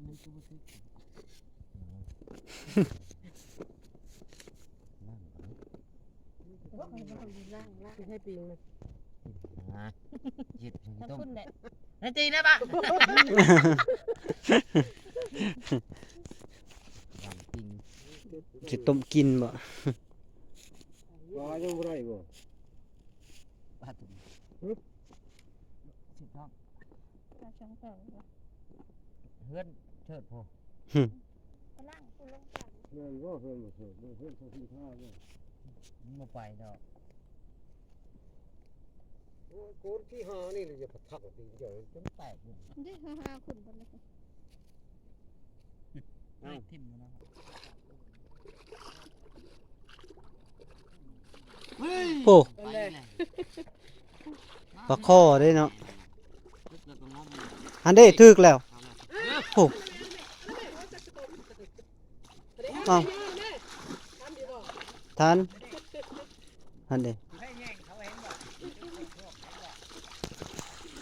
ມັນກໍບໍ່ຖືກ ລ້າງ ລ້າງ ລ້າງ ຊິໃຫ້ປີງນະ ຫາ ເຮັດໃຫ້ຕົ້ມ ທາງພຸ້ນແຫຼະ ໃຫ້ຕີນະບາດ ລ້າງປີງ ຊິຕົ້ມກິນບໍ່? ປາຍັງບໍ່ໄດ້ບໍ່? ປາຕົວນີ້ ຫຶ? ສິບສອງ ປາສອງໂຕ ເຮືອນເທີດພຸ້ນ ຫຶ ຝຣັ່ງຜູ້ລົງໄປ ແມ່ນບໍ່? ເຮືອນບໍ່ເທີດ ເຮືອນເທິດ ເຮືອນເທິດ ເທິດ ມັນບໍ່ໄປດອກ ໂອ້ຍ ໂກນທີ່ຫານີ້ລະ ຢ່າປະທັກຕີນເຈົ້າ ຈົນແຕກ ເດ້ ຫາໆ ຂຶ້ນໄປເລີຍ ເອົາ ເອີຍ ຖິ້ມແລ້ວເນາະ ໂອ້ ປາຄໍເດ້ເນາະ ຫັ້ນເດ້ ຖືກແລ້ວ ໂອ້ ເອົ້າ ທັນ ຫັ້ນເດ້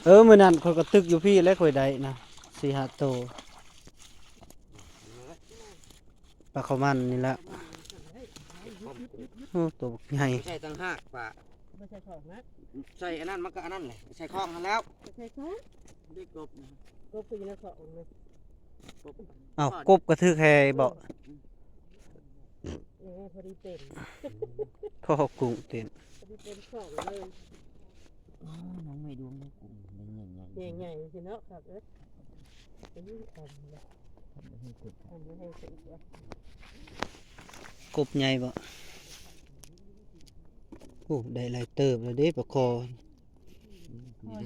ເອີ ມື້ນັ້ນຂ້ອຍກໍຕຶກຢູ່ພີ້ແຫຼະ ຂ້ອຍໄດ້ນະ ສີ່ຫ້າໂຕ ປາເຂົ້າມັນນີ້ແຫຼະ ໂອ້ ໂຕບັກໃຫຍ່ ໃສ່ຕ່າງຫາກປາ ບໍ່ໃສ່ຂອງນະ ໃສ່ອັນນັ້ນມັນກໍອັນນັ້ນແຫຼະ ໃສ່ຂອງຫັ້ນແລ້ວ ໃສ່ຂອງ ໄດ້ກົບນະ ກົບກໍຢູ່ໃນຂອງນະ ກົບ ເອົ້າ ກົບກໍຖືກແຮ່ບໍ່? ເອີ ພໍດີເຕັມ ພໍກຸ້ງເຕັມ ພໍດີເຕັມຂອງເລີຍ ອໍ ນ້ອງໄມ້ດວງໄດ້ກຸ້ງ ໄດ້ໃຫຍ່ໆ ໃຫຍ່ໆ ຊິເນາະ ຄັກເອີຍ ອັນນີ້ອັນນີ້ ອັນນີ້ໃຫ້ສຸດ ອັນນີ້ໃຫ້ສຸດ ກົບໃຫຍ່ບໍ່? ໂອ້ ໄດ້ຫຼາຍເຕີບແລ້ວເດ້ປາຄໍ ພໍ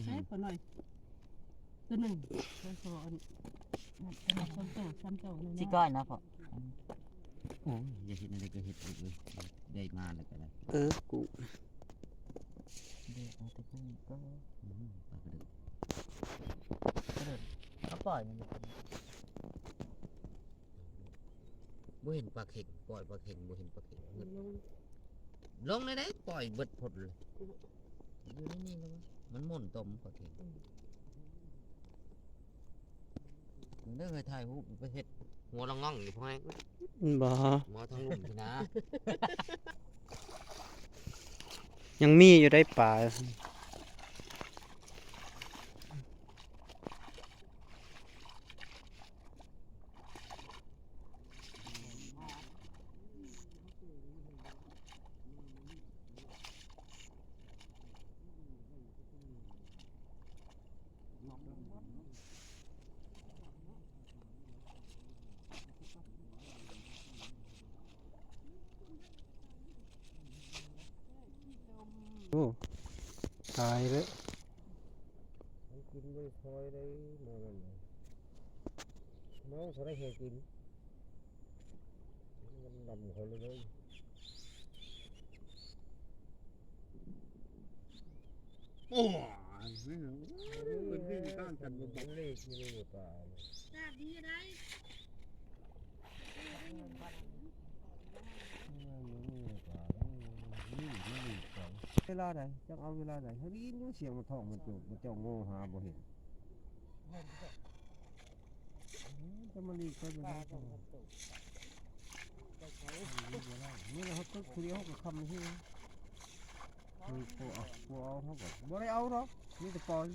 ໃຊ້ພໍໜ້ອຍ ໂຕໜຶ່ງ ພໍອັນ ອັນສອງໂຕ ສາມໂຕ ຊິກ້ອຍນະພໍ່ ໂອ້ຍ ຢ່າເຮັດແນວໃດກໍເຮັດເອີຍ ໄດ້ມາແລ້ວກໍໄດ້ ເອີ ກຸ້ງ ເດີ ເອົາແຕ່ກຸ້ງກໍ ອືມ ປາກະເດີ ກະເດີ ເອົາປ່ອຍມັນ ບໍ່ເຫັນປາເຂັງ ປ່ອຍປາເຂັງ ບໍ່ເຫັນປາເຂັງ ລົງ ລົງໄດ້ ປ່ອຍເບິດພົດເລີຍ ຢູ່ໃນນີ້ແລ້ວ ມັນໝົນຕົມປາເຂັງ ອືມ ເດີ ເຮີຍ ຖ່າຍຮູບໄປເຮັດຫົວລະງ່ອງຢູ່ພວກນັ້ນ ບໍ່ ມາທາງລຸ່ມພຸ້ນນະ ຍັງມີຢູ່ໄດ໋ປາ. ໂອ້ ຕາຍເລີຍ ມັນກິນບໍ່ໄດ້ຄ່ອຍໄດ໋ ໝໍນັ້ນນະ ເມົາເທົ່າໃດແຮ່ກິນ ມັນດຳເຂົາເລີຍເລີຍ. ໂອ້ຍ ມັນຄືຕ່າງກັນບໍ່ ເລກຢູ່ໃນປ່າ ຕາກດີໄດ໋ ເວລາໃດ ຈັກເອົາເວລາໃດ ເຮົາໄດ້ຍິນຢູ່ສຽງມັນຮ້ອງ ມັນໂຈກ ມັນເຈົ້າງໍຫາບໍ່ເຫັນ. ຈະມາຫຼີກໄປບໍ່ໄດ້ ນີ້ລະເຮົາຕຶກຜູ້ດຽວເຮົາກໍຄຳທີ່ ຄືບໍ່ເອົາ ບໍ່ເອົາ ເຮົາກໍບໍ່ໄດ້ເອົາດອກ ມີແຕ່ປ່ອຍ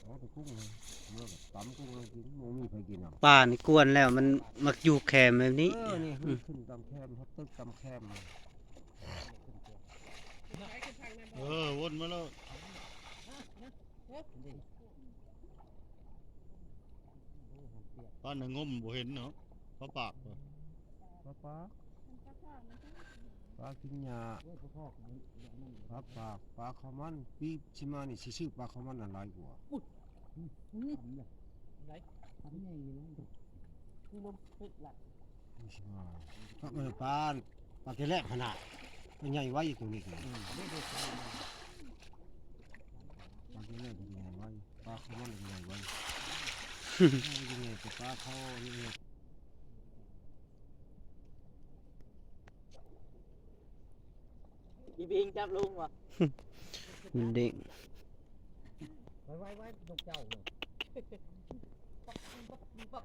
ເອົາແຕ່ກຸ້ງ ເມື່ອກໍຕຳກຸ້ງໃຫ້ກິນ ບໍ່ມີໃຜກິນເອົາ ປານີ້ກວນແລ້ວ ມັນມັກຢູ່ແຄມແບບນີ້ ເອີ ນີ້ ອືມ ຂຶ້ນຕາມແຄມ ເຮົາຕຶກຕາມແຄມ ເອີ ວົນມາໂລດ. ປານະງົມບໍ່ເຫັນເນາະ ປາປາກ ປາປາກ ປາກິນຫຍ້າ ປາປາກ ປາເຂົ້າມັນ ປີຊິມານີ້ຊິຊື້ປາເຂົ້າມັນນັ້ນຫຼາຍກວ່າ ປາ ປາແກ່ແລກຂະໜາດ ໂຕໃຫຍ່ໄວໂຕນີ້ ອືມ ປາແກ່ແລກໃຫຍ່ໄວ ປາເຂົ້າມັນໃຫຍ່ໄວ ໃຫຍ່ກວ່າປາເຂົານີ້ ອີບີງຈັບລຸງວະ ມັນເດ້ງ. ໄວໆໆ ນົກເຈົ້າເນາະ ປັບປັບປັບປັບ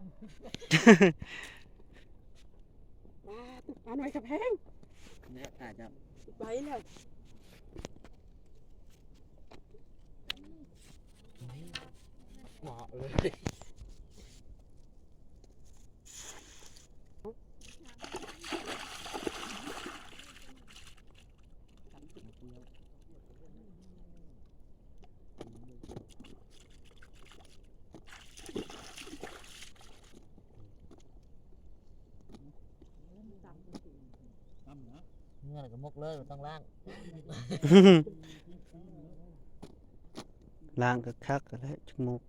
ອ່າ ອາໜ້ອຍກະແພງ ເນຍ ຕາຍແລ້ວ ໄປແລ້ວ ເນາະເລີຍ. ເມື່ອແລ້ວກໍໝົກເລີຍ ບໍ່ຕ້ອງລ້າງ ລ້າງຄັກໆ ກໍໄດ້ ຈັກໝົກ.